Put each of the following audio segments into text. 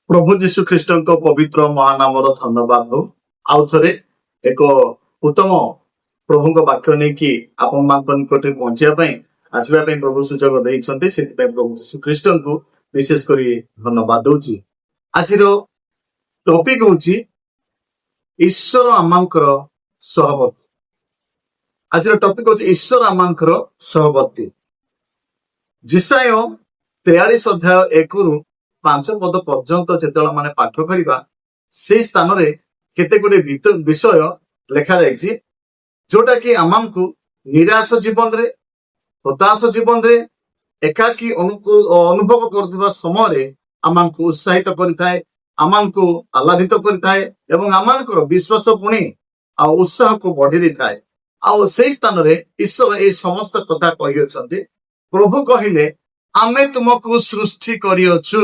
ପ୍ରଭୁ ଯୀଶୁ ଖ୍ରୀଷ୍ଟଙ୍କ ପବିତ୍ର ମହାନାମର ଧନ୍ୟବାଦ ହଉ। ଆଉ ଥରେ ଏକ ଉତ୍ତମ ପ୍ରଭୁଙ୍କ ବାକ୍ୟ ନେଇକି ଆପଣମାନଙ୍କ ନିକଟରେ ପହଞ୍ଚିବା ପାଇଁ, ଆସିବା ପାଇଁ ପ୍ରଭୁ ସୁଯୋଗ ଦେଇଛନ୍ତି। ସେଥିପାଇଁ ପ୍ରଭୁ ଯୀଶୁ ଖ୍ରୀଷ୍ଟଙ୍କୁ ବିଶେଷ କରି ଧନ୍ୟବାଦ ଦଉଛି। ଆଜିର ଟପିକ ହଉଛି ଈଶ୍ୱର ଆମମାନଙ୍କର ସହବର୍ତ୍ତୀ। ଆଜିର ଟପିକ ହଉଛି ଈଶ୍ୱର ଆମମାନଙ୍କର ସହବର୍ତ୍ତୀ। ଯିଶାଇୟ 43 ଅଧ୍ୟାୟ 1ରୁ 5 ପଦ ପର୍ଯ୍ୟନ୍ତ ଯେତେବେଳେ ମାନେ ପାଠ କରିବା, ସେଇ ସ୍ଥାନରେ କେତେ ଗୁଡିଏ ବିଷୟ ଲେଖାଯାଇଛି, ଯୋଉଟା କି ଆମକୁ ନିରାଶ ଜୀବନରେ, ହତାଶ ଜୀବନରେ, ଏକାକୀ ଅନୁଭବ କରୁଥିବା ସମୟରେ ଆମକୁ ଉତ୍ସାହିତ କରିଥାଏ, ଆମକୁ ଆହ୍ଲାଦିତ କରିଥାଏ ଏବଂ ଆମମାନଙ୍କର ବିଶ୍ୱାସ ପୁଣି ଆଉ ଉତ୍ସାହକୁ ବଢେଇ ଦେଇଥାଏ। ଆଉ ସେଇ ସ୍ଥାନରେ ଈଶ୍ୱର ଏଇ ସମସ୍ତ କଥା କହିଅଛନ୍ତି। ପ୍ରଭୁ କହିଲେ, "ଆମେ ତୁମକୁ ସୃଷ୍ଟି କରିଅଛୁ।"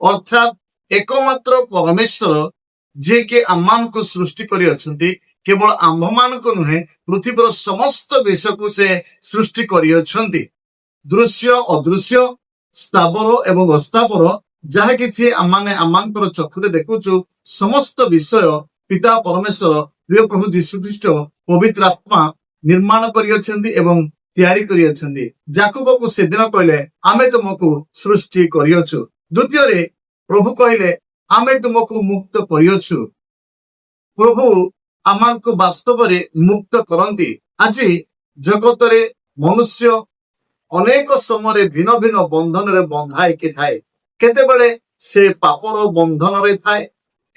ଅର୍ଥାତ୍ ଏକମାତ୍ର ପରମେଶ୍ୱର, ଯିଏକି ଆମମାନଙ୍କୁ ସୃଷ୍ଟି କରିଅଛନ୍ତି, କେବଳ ଆମ୍ଭମାନଙ୍କୁ ନୁହେଁ, ପୃଥିବୀର ସମସ୍ତ ବିଷୟକୁ ସେ ସୃଷ୍ଟି କରିଅଛନ୍ତି। ଦୃଶ୍ୟ, ଅଦୃଶ୍ୟ, ସ୍ଥାବର ଏବଂ ଅସ୍ଥାବର, ଯାହା କିଛି ଆମମାନେ ଆମମାନଙ୍କର ଚକ୍ଷୁରେ ଦେଖୁଛୁ, ସମସ୍ତ ବିଷୟ ପିତା ପରମେଶ୍ୱର, ପ୍ରିୟ ପ୍ରଭୁ ଯୀଶୁ ଖ୍ରୀଷ୍ଟ, ପବିତ୍ର ଆତ୍ମା ନିର୍ମାଣ କରିଅଛନ୍ତି ଏବଂ ତିଆରି କରିଅଛନ୍ତି। ଜାକୁବକୁ ସେଦିନ କହିଲେ, "ଆମେ ତୁମକୁ ସୃଷ୍ଟି କରିଅଛୁ।" ଦ୍ୱିତୀୟରେ ପ୍ରଭୁ କହିଲେ, "ଆମେ ତୁମକୁ ମୁକ୍ତ କରିଅଛୁ।" ପ୍ରଭୁ ଆମମାନଙ୍କୁ ବାସ୍ତବରେ ମୁକ୍ତ କରନ୍ତି। ଆଜି ଜଗତରେ ମନୁଷ୍ୟ ଅନେକ ସମୟରେ ଭିନ୍ନ ଭିନ୍ନ ବନ୍ଧନରେ ବନ୍ଧା ହେଇକି ଥାଏ। କେତେବେଳେ ସେ ପାପର ବନ୍ଧନରେ ଥାଏ,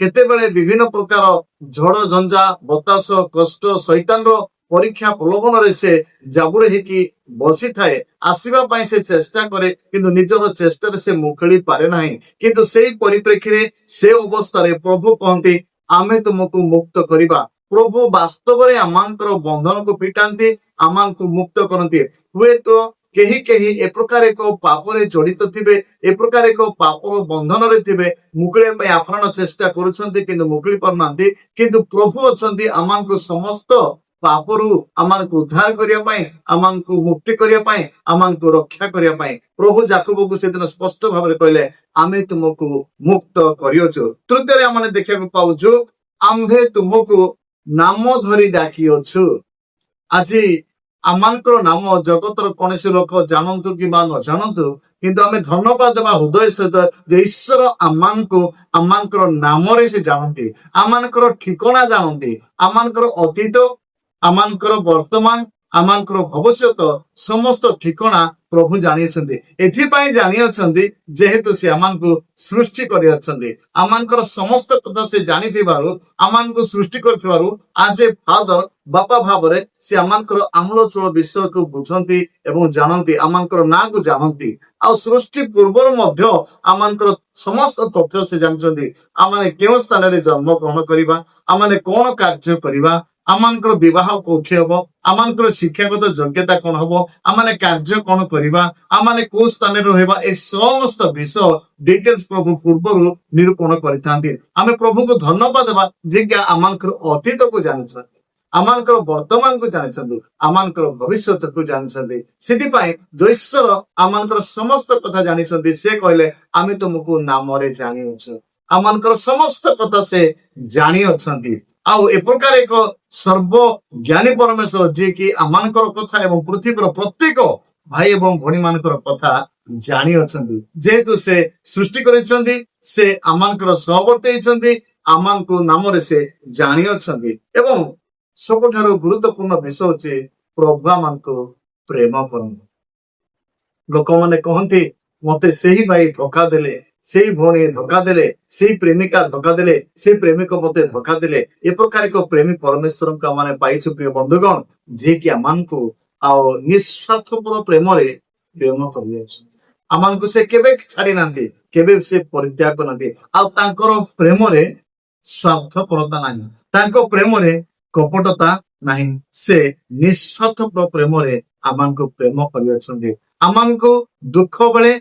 କେତେବେଳେ ବିଭିନ୍ନ ପ୍ରକାର ଝଡ, ଝଞ୍ଜା, ବତାସ, କଷ୍ଟ, ଶୈତାନର ପରୀକ୍ଷା, ପ୍ରଲୋଭନରେ ସେ ଜାବୁଡେ ହେଇକି ବସିଥାଏ। ଆସିବା ପାଇଁ ସେ ଚେଷ୍ଟା କରେ, କିନ୍ତୁ ନିଜର ଚେଷ୍ଟାରେ ସେ ମୁକୁଳି ପାରେ ନାହିଁ। କିନ୍ତୁ ସେଇ ପରିପ୍ରେକ୍ଷୀରେ, ସେ ଅବସ୍ଥାରେ ପ୍ରଭୁ କହନ୍ତି, "ଆମେ ତୁମକୁ ମୁକ୍ତ କରିବା।" ପ୍ରଭୁ ବାସ୍ତବରେ ଆମମାନଙ୍କର ବନ୍ଧନକୁ ଫିଟାନ୍ତି, ଆମମାନଙ୍କୁ ମୁକ୍ତ କରନ୍ତି। ହୁଏତ କେହି କେହି ଏ ପ୍ରକାର ଏକ ପାପରେ ଜଡିତ ଥିବେ, ଏ ପ୍ରକାର ଏକ ପାପର ବନ୍ଧନରେ ଥିବେ, ମୁକୁଳିବା ପାଇଁ ଆପ୍ରାଣ ଚେଷ୍ଟା କରୁଛନ୍ତି, କିନ୍ତୁ ମୁକୁଳି ପାରୁନାହାନ୍ତି। କିନ୍ତୁ ପ୍ରଭୁ ଅଛନ୍ତି ଆମମାନଙ୍କୁ ସମସ୍ତ ପାପରୁ ଆମମାନଙ୍କୁ ଉଦ୍ଧାର କରିବା ପାଇଁ, ଆମମାନଙ୍କୁ ମୁକ୍ତି କରିବା ପାଇଁ, ଆମମାନଙ୍କୁ ରକ୍ଷା କରିବା ପାଇଁ। ପ୍ରଭୁ ଜାକୁବକୁ ସେଦିନ ସ୍ପଷ୍ଟ ଭାବରେ କହିଲେ, "ଆମେ ତୁମକୁ ମୁକ୍ତ କରିଅଛୁ।" ତୃତୀୟରେ ଆମେ ଦେଖିବାକୁ ପାଉଛୁ, "ଆମ୍ଭେ ତୁମକୁ ନାମ ଧରି ଡାକିଅଛୁ।" ଆଜି ଆମମାନଙ୍କର ନାମ ଜଗତର କୌଣସି ଲୋକ ଜାଣନ୍ତୁ କିମ୍ବା ନ ଜାଣନ୍ତୁ, କିନ୍ତୁ ଆମେ ଧନ୍ୟବାଦ ଦେବା ହୃଦୟ ସହିତ ଯେ ଈଶ୍ୱର ଆମମାନଙ୍କୁ ଆମମାନଙ୍କର ନାମରେ ସେ ଜାଣନ୍ତି, ଆମମାନଙ୍କର ଠିକଣା ଜାଣନ୍ତି। ଆମମାନଙ୍କର ଅତୀତ, ଆମମାନଙ୍କର ବର୍ତ୍ତମାନ, ଆମମାନଙ୍କର ଭବିଷ୍ୟତ ସମସ୍ତ ଠିକଣା ପ୍ରଭୁ ଜାଣିଅଛନ୍ତି। ଏଥିପାଇଁ ଜାଣିଅଛନ୍ତି, ଯେହେତୁ ସେ ଆମମାନଙ୍କୁ ସୃଷ୍ଟି କରିଅଛନ୍ତି। ଆମମାନଙ୍କର ସମସ୍ତ କଥା ସେ ଜାଣିଥିବାରୁ, ଆମମାନଙ୍କୁ ସୃଷ୍ଟି କରିଥିବାରୁ, ଆଜ ଏ ଫାଦର, ବାପା ଭାବରେ ସେ ଆମମାନଙ୍କର ଆମୂଳଚୂଳ ବିଷୟକୁ ବୁଝନ୍ତି ଏବଂ ଜାଣନ୍ତି, ଆମମାନଙ୍କର ନାଁକୁ ଜାଣନ୍ତି। ଆଉ ସୃଷ୍ଟି ପୂର୍ବରୁ ମଧ୍ୟ ଆମମାନଙ୍କର ସମସ୍ତ ତଥ୍ୟ ସେ ଜାଣିଛନ୍ତି। ଆମମାନେ କେଉଁ ସ୍ଥାନରେ ଜନ୍ମ ଗ୍ରହଣ କରିବା, ଆମମାନେ କଣ କାର୍ଯ୍ୟ କରିବା, ଆମମାନଙ୍କର ବିବାହ କୋଉଠି ହବ, ଆମମାନଙ୍କର ଶିକ୍ଷାଗତ ଯୋଗ୍ୟତା କଣ ହବ, ଆମମାନେ କାର୍ଯ୍ୟ କଣ କରିବା, ଆମମାନେ କୋଉ ସ୍ଥାନରେ ରହିବା, ଏ ସମସ୍ତ ବିଷୟ ଡିଟେଲ୍ସ ପ୍ରଭୁ ପୂର୍ବରୁ ନିରୂପଣ କରିଥାନ୍ତି। ଆମେ ପ୍ରଭୁଙ୍କୁ ଧନ୍ୟବାଦ ଦେବା ଯେ କି ଆମମାନଙ୍କର ଅତୀତକୁ ଜାଣିଛନ୍ତି, ଆମମାନଙ୍କର ବର୍ତ୍ତମାନକୁ ଜାଣିଛନ୍ତି, ଆମମାନଙ୍କର ଭବିଷ୍ୟତକୁ ଜାଣିଛନ୍ତି। ସେଥିପାଇଁ ଈଶ୍ୱର ଆମମାନଙ୍କର ସମସ୍ତ କଥା ଜାଣିଛନ୍ତି। ସେ କହିଲେ, "ଆମେ ତୁମକୁ ନାମରେ ଜାଣିଅଛୁ।" ଆମମାନଙ୍କର ସମସ୍ତ କଥା ସେ ଜାଣିଅଛନ୍ତି। ଆଉ ଏ ପ୍ରକାର ଏକ ସର୍ବ ଜ୍ଞାନୀ ପରମେଶ୍ୱର, ଯିଏକି ଆମମାନଙ୍କର କଥା ଏବଂ ପୃଥିବୀର ପ୍ରତ୍ୟେକ ଭାଇ ଏବଂ ଭଉଣୀ ମାନଙ୍କର କଥା ଜାଣିଅଛନ୍ତି, ଯେହେତୁ ସେ ସୃଷ୍ଟି କରିଛନ୍ତି, ସେ ଆମମାନଙ୍କର ସହବର୍ତ୍ତୀ ହେଇଛନ୍ତି, ଆମମାନଙ୍କୁ ନାମରେ ସେ ଜାଣିଅଛନ୍ତି। ଏବଂ ସବୁଠାରୁ ଗୁରୁତ୍ୱପୂର୍ଣ୍ଣ ବିଷୟ ହଉଛି, ପ୍ରଭୁ ଆମମାନଙ୍କୁ ପ୍ରେମ କରନ୍ତି। ଲୋକମାନେ କହନ୍ତି, "ମତେ ସେହି ଭାଇ ଧୋକା ଦେଲେ, ସେଇ ଭଉଣୀ ଧୋକା ଦେଲେ, ସେଇ ପ୍ରେମିକା ଧୋକା ଦେଲେ, ସେଇ ପ୍ରେମିକ ମତେ ଧୋକା ଦେଲେ।" ଏ ପ୍ରକାର ଏକ ପ୍ରେମୀ ପରମେଶ୍ୱରଙ୍କୁ ଆମେ ପାଇଛୁ, ପ୍ରିୟ ବନ୍ଧୁଗଣ, ଯିଏକି ଆମମାନଙ୍କୁ ଆଉ ନିସ୍ୱାର୍ଥପର ପ୍ରେମରେ ପ୍ରେମ କରିଅଛନ୍ତି। ଆମମାନଙ୍କୁ ସେ କେବେ ଛାଡି ନାହାନ୍ତି, କେବେ ସେ ପରିତ୍ୟାଗ କରିନାହାନ୍ତି। ଆଉ ତାଙ୍କର ପ୍ରେମରେ ସ୍ୱାର୍ଥପରତା ନାହିଁ, ତାଙ୍କ ପ୍ରେମରେ କପଟତା ନାହିଁ। ସେ ନିସ୍ୱାର୍ଥପର ପ୍ରେମରେ ଆମମାନଙ୍କୁ ପ୍ରେମ କରିଅଛନ୍ତି। ଆମମାନଙ୍କୁ ଦୁଃଖ ବେଳେ,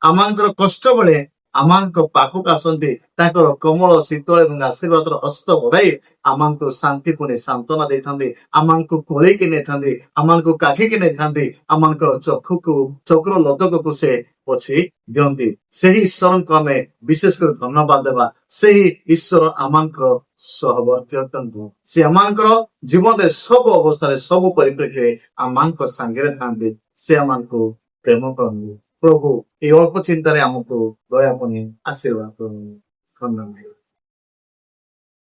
ଆମମାନଙ୍କର କଷ୍ଟ ବେଳେ ଆମମାନଙ୍କ ପାଖକୁ ଆସନ୍ତି। ତାଙ୍କର କୋମଳ, ଶୀତଳ ଏବଂ ଆଶୀର୍ବାଦର ହସ୍ତ ବଢାଇ ଆମମାନଙ୍କୁ ଶାନ୍ତି ପୁଣି ସାନ୍ତ୍ୱନା ଦେଇଥାନ୍ତି। ଆମମାନଙ୍କୁ କୋଳେଇକି ନେଇଥାନ୍ତି, ଆମମାନଙ୍କୁ କାଖେଇକି ନେଇଥାନ୍ତି। ଆମମାନଙ୍କର ଚକ୍ଷୁକୁ, ଚକ୍ଷୁର ଲୋତକକୁ ସେ ପୋଛି ଦିଅନ୍ତି। ସେହି ଈଶ୍ୱରଙ୍କୁ ଆମେ ବିଶେଷ କରି ଧନ୍ୟବାଦ ଦେବା। ସେହି ଈଶ୍ୱର ଆମମାନଙ୍କର ସହବର୍ତ୍ତୀ ଅଟନ୍ତି। ସେ ଆମମାନଙ୍କର ଜୀବନରେ ସବୁ ଅବସ୍ଥାରେ, ସବୁ ପରିପ୍ରେକ୍ଷୀରେ ଆମମାନଙ୍କ ସାଙ୍ଗରେ ଥାନ୍ତି। ସେ ଆମମାନଙ୍କୁ ପ୍ରେମ କରନ୍ତି। ପ୍ରଭୁ ଏଇ ଅଳ୍ପ ଚିନ୍ତାରେ ଆମକୁ ଦୟା ପୁଣି ଆଶୀର୍ବାଦ କରନ୍ତୁ। ଧନ୍ୟବାଦ।